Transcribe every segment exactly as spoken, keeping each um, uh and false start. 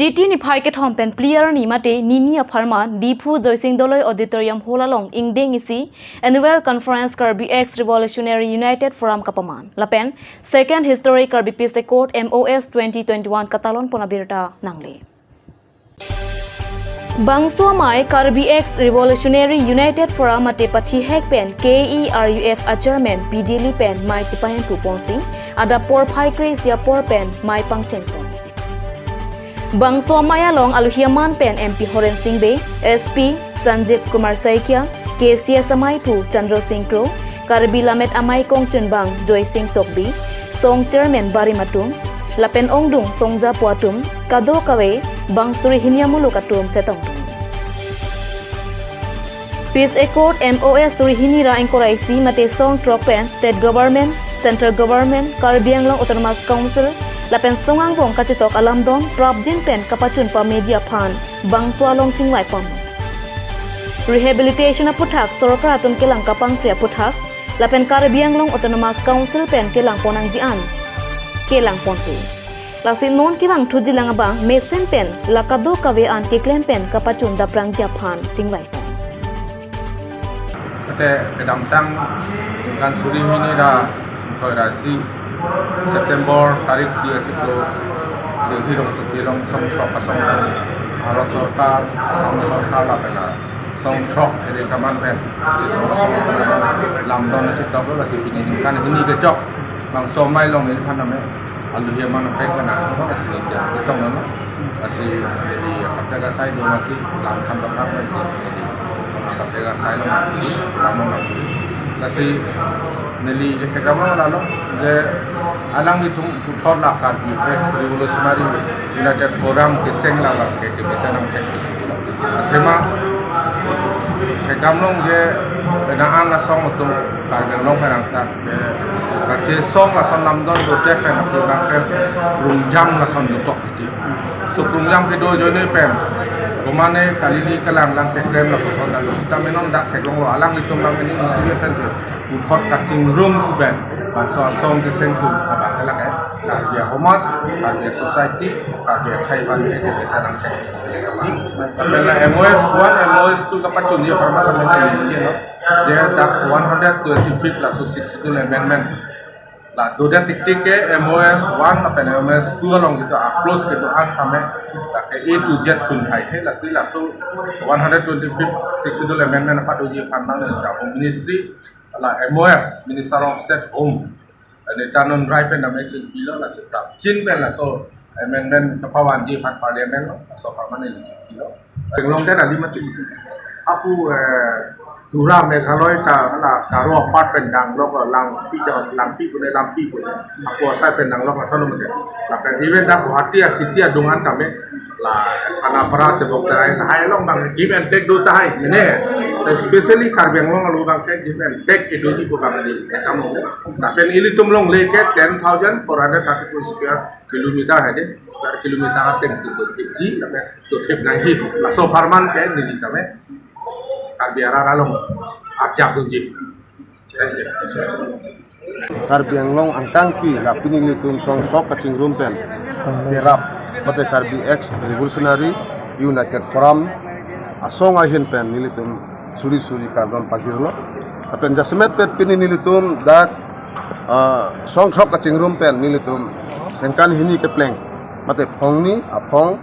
Titi niphai kethom pen phli arni mate nini apharman Diphu Joysing Doloi Auditorium Hall along ingdeng isi Annual Conference Karbi Ex Revolutionary United Forum kapaman lapen Second Historic Karbi Peace Accord M O S twenty twenty-one katalon pon abirta nangle. Bangso amei Karbi Ex Revolutionary United Forum mate pathihek pen K E R U F a Chairman P D L pen mei chipahemphu ponsi adap porphai kre-isi apor pen mei pangcheng pon. Bangso amei along alohi aman pen M P Horen Sing Bey, S P Sanjib Kumar Saikia, K C S ameiphu Chandra Sing Kro, Karbi Lammet Amei Kongchunbang Joysing Tokbi, Song Chairman barim atum, lapen ongdung songjapo atum, kadokave bang suri hini amuluk atum chetongdun. Peace Accord M O S suri hini ra ingkoi ra isi mate song throk pen State Government, Central Government, Karbi Anglong Autonomous Council, lapen song angbong kachetok alamdon prapjin pen kapachun pameji aphan bangso along chingvai pon. Rehabilitation aputhak sorkar atum kelang kapangkri aputhak, lapen Karbi Anglong Autonomous Council pen kelang pon nangji an kelang ponpe. Lasi non kevang thuji lang abang mesen pen la kadokave an keklem pen kapachun daprangji aphan chingvai pon. Mate kedamtang ningkan suri hini ra ingkoi ra isi September tarik dua chiklo Delhi rongsopi along song throk asong Bharat Sorkar, Assam Sorkar lapen la song throk ere kaman pen chesong asong lamdon chetok lo, lasi pini ningkan hini kechok bangso amei along iliphan name alu ya mano pek mana mo lasi ningkan chetong lo, lasi jadi kapte kasai do lasi lang than dokar lasi jadi kapte kasai lo lamon lo, lasi neli je kedam lo lalo je alanglitum puthot la Karbi Ex Revolutionary United Forum keseng labang ke kebesen nangkek. Athema kedam long je penang an asong atum Karbi Anglong penang ta ke kachesong lason lamdon dote pen athema ke rungjang lason dotok iti. So rungjang kedo ajoine pen komane kali ni kelang lang keklem lapuson lalu sita menon dak theklong lo, alanglitum bang ini isi pen je puthot kachingrum kuben bangso asong keseng tum abang ke lake Karbi Ahomas, Karbi Society, Karbi Akhai Ban ke desa nang ke. Lapen la M O S one, M O S two kapachunji apharman kami kali ni lo. Je dak one hundred twenty-fifth laso Sixth Schedule Amendment. La dodet tiktik ke M O S one lapen M O S two along kedo a-clause kedo-an tame dak ke A to Z chun thai the, lasi laso one hundred twenty-fifth Sixth Schedule Amendment apat doji apharman la Home Ministry, la M O S, Minister of State Home, Nityanand Rai pen name chingpilo, lasi prapjin pen laso amendment kapavanji aphan Parliament lo, laso apharman neli chingpilo. Anglong dan ali mati. Apu, eh, Tura Meghalaya ta la Garo apart pen danglok Langpi, Langpi pune Langpi pune. Apu asai pen danglok asal mati. Lapen even dak Guwahati a-city adung an tame la Khanapara, Tebok Terai lahai along bang give and take do tahai mene. Especially Karbi Anglong along bang ke give and take kedoji pu bang di kedam long. Lapen ilitum longle ke ten thousand four hundred thirty-two square kilometer hade, square kilometer ateng si dothipji, lapen dothip nangji. Laso apharman ke neli tame Karbi arat along arjap dunji. Thank you. Karbi Anglong angkangpi la pini nelitum song throk kachingrum pen kerap mate Karbi Ex Revolutionary United Forum asong ahin pen nelitum suri suri kardom pajirlo. Lapen jasemet pen pini nelitum dak, ah, song throk kachingrum pen nelitum sengkan hini kepleng mate phongni aphong,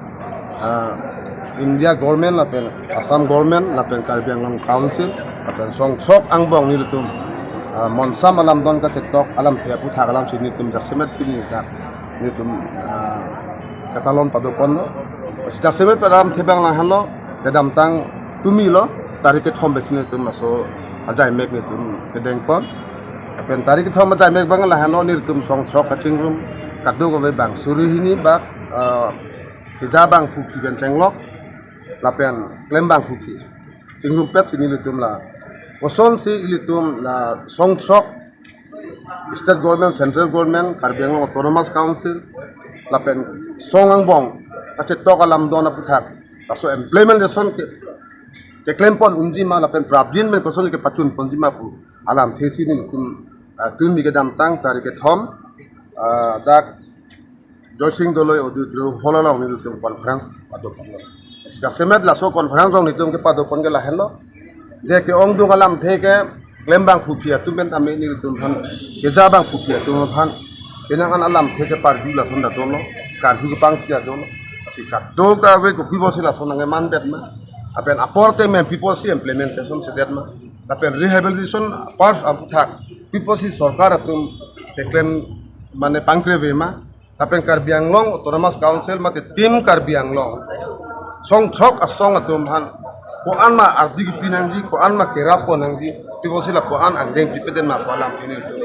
ah, India government lapen Assam government lapen Karbi Anglong Council lapen song throk angbong nelitum, ah, monsam alamdon kachetok alamthe aputhak alamsi nelitum jasemet pini dak nelitum, ah, katalon pado ponlo. Jasemet pen alamthe abang lang henlo, kedamtang tumi lo, tarik kethom pensi nelitum laso ajaimek nelitum kedeng pon. Lapen tarik kethom ajaimek abang lang henlo, nelitum song throk kachingrum kadokave bang suri hini bak, ah, keja bangphu kiben chenglok lapen klem bangphu ki chingrumpet si nelitum la kosonsi ilitum la song throk, State Government, Central Government, Karbi Anglong Autonomous Council lapen song angbong kachetok alamdon aputhak laso implementation ke keklem pon unji ma lapen prapjin pen koson kepachun ponji ma pu alamthe si nelitum, ah, tumi kedamtang tarik kethom, ah, dak Joysing Doloi Auditorium Hall along nelitum conference pado ponlo. Jasemet laso conference along nelitum kepado pon ke lahenlo. Je ke-ongdung alamthe keklem abangphupi atum pen tame nelitum aphan, keja abangphupi atum aphan, penang an alamthe keparju lason ta dolo, karju kepangsi ta dolo. Lasi kadokave kopi pusi lason nangkeman bet ma, lapen apor te mem pi pusi implementation sedet ma, lapen rehabilitation apar aputhak pi pusi sorkar atum keklem mane pangkreve ma, lapen Karbi Anglong Autonomous Council mate Team Karbi Anglong songchok asong atum aphan ko-an ma ardi kepi nangji, ko-an ma kerap pon nangji, pi pusi lapu-an angdeng pipedet ma pu alamthe nelitum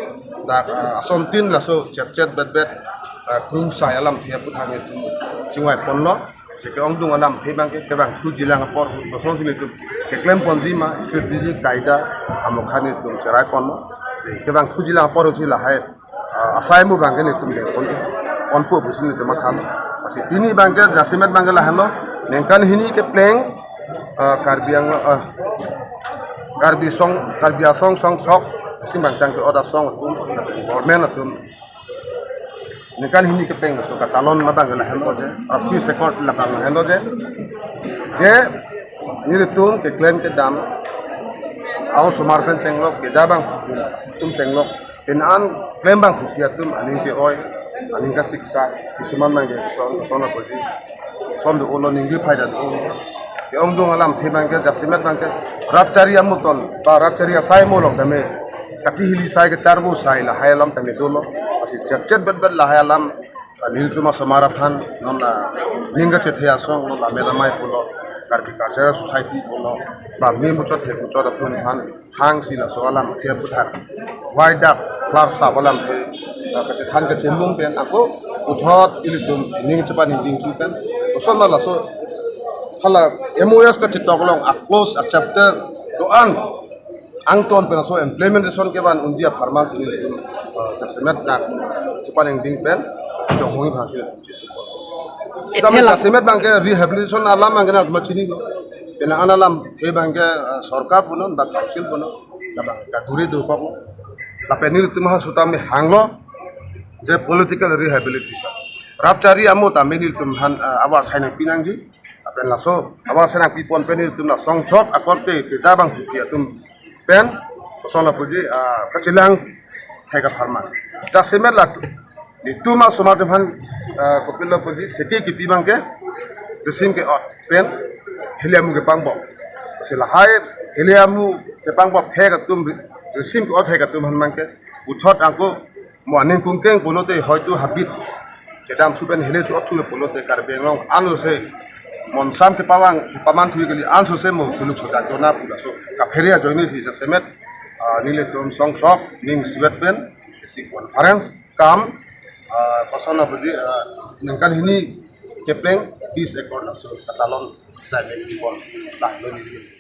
dak, ah, asontin laso chetchet betbet, ah, krungsai alamthe aputhak nelitum chingvai ponlo. Je ke-ongdung alamthe abangke kevangthu jilang apor kosonsi nelitum keklem ponji ma, strategy kaida amokha nelitum cherai ponlo. Je kevangthu jilang apor si lahai, ah, asai mo abangke nelitum deng pon, ponpo pusi nelitum mathalo. Lasi pini abangke jasemet abangke lahenlo, ningkan hini kepleng, ah, Karbi Ang, ah, Karbi song, Karbi asong songchok, isi bangtang ke-ot asong atum, government atum, ningkan hini kepleng laso katalon abangke lahenlo je, ah, peace accord labang lahenlo je. Je nelitum keklem kedam, a-osomar pen chenglok, keja abangphu atum chenglok, penang an klem abangphupi atum aning ke-oi, aning kasiksa, kisuman abangke kison, kison apotsi, kison do-olo, ningje phai ta do-olo. Ke-ongdung alamthe abangke, jasemet abangke, rat chari amuton, ba rat chari asai mo along tame kachihili sai, kacharvo sai lahai alam tame dolo. Lasi chetchet betbet lahai alam, ah, nelitum asomar aphan, non la ning kachethe asong, non la meramai pulo, Karbi Cultural Society pulo, ba me muchot he muchot atum aphan hangsi laso alamthe aputhak waidak klarsap alamthe, ah, kachethan kachemung pen ako puthot ilitum ning chepaningding tu pen, koson ma laso hala M O S kachetok along a-clause a-chapter do-an angton pen laso implementation kevan unji apharman si nelitum, ah, jasemet dak chepaningding pen chonghong aphansi nelitum chesik pon. Sitame Ethel jasemet abangke rehabilitation alam abangke nangtum chinilo. Penang an alamthe abangke, ah, sorkar punon ba council punon, labang kaduri do papo. Lapen nelitum ha sitame hanglo je political rehabilitation. Rat chari amo tame nelitum aphan, ah, avar sai nangpi nangji. Lapen laso avar sai nangpi pon pen nelitum la songchok akorte keja abangphupi atum pen, koson apotsi, ah, kachelang thek apharman. Jasemet la nelitum asomar atum aphan, ah, kopilo apotsi seke kipi abangke risim ke-ot pen heli amu kepangbo. Lasi lahai heli amu kepangbo thek atum, risim ke-ot thek atum aphan abangke puthot ako mo aning kungkeng pulote hoitu habit kedam thu pen heli cho-ot thu pulote Karbi Anglong ansose monsam kepavang kepaman thu kali, ansose mo suluk sodak dona pu laso kaphere ajoine si jasemet, ah, nelitum songchok ning sibet pen isi conference kam, ah, koson apotsi, ah, ningkan hini kepleng peace accord laso katalon jasemet pi pon lahelo neli.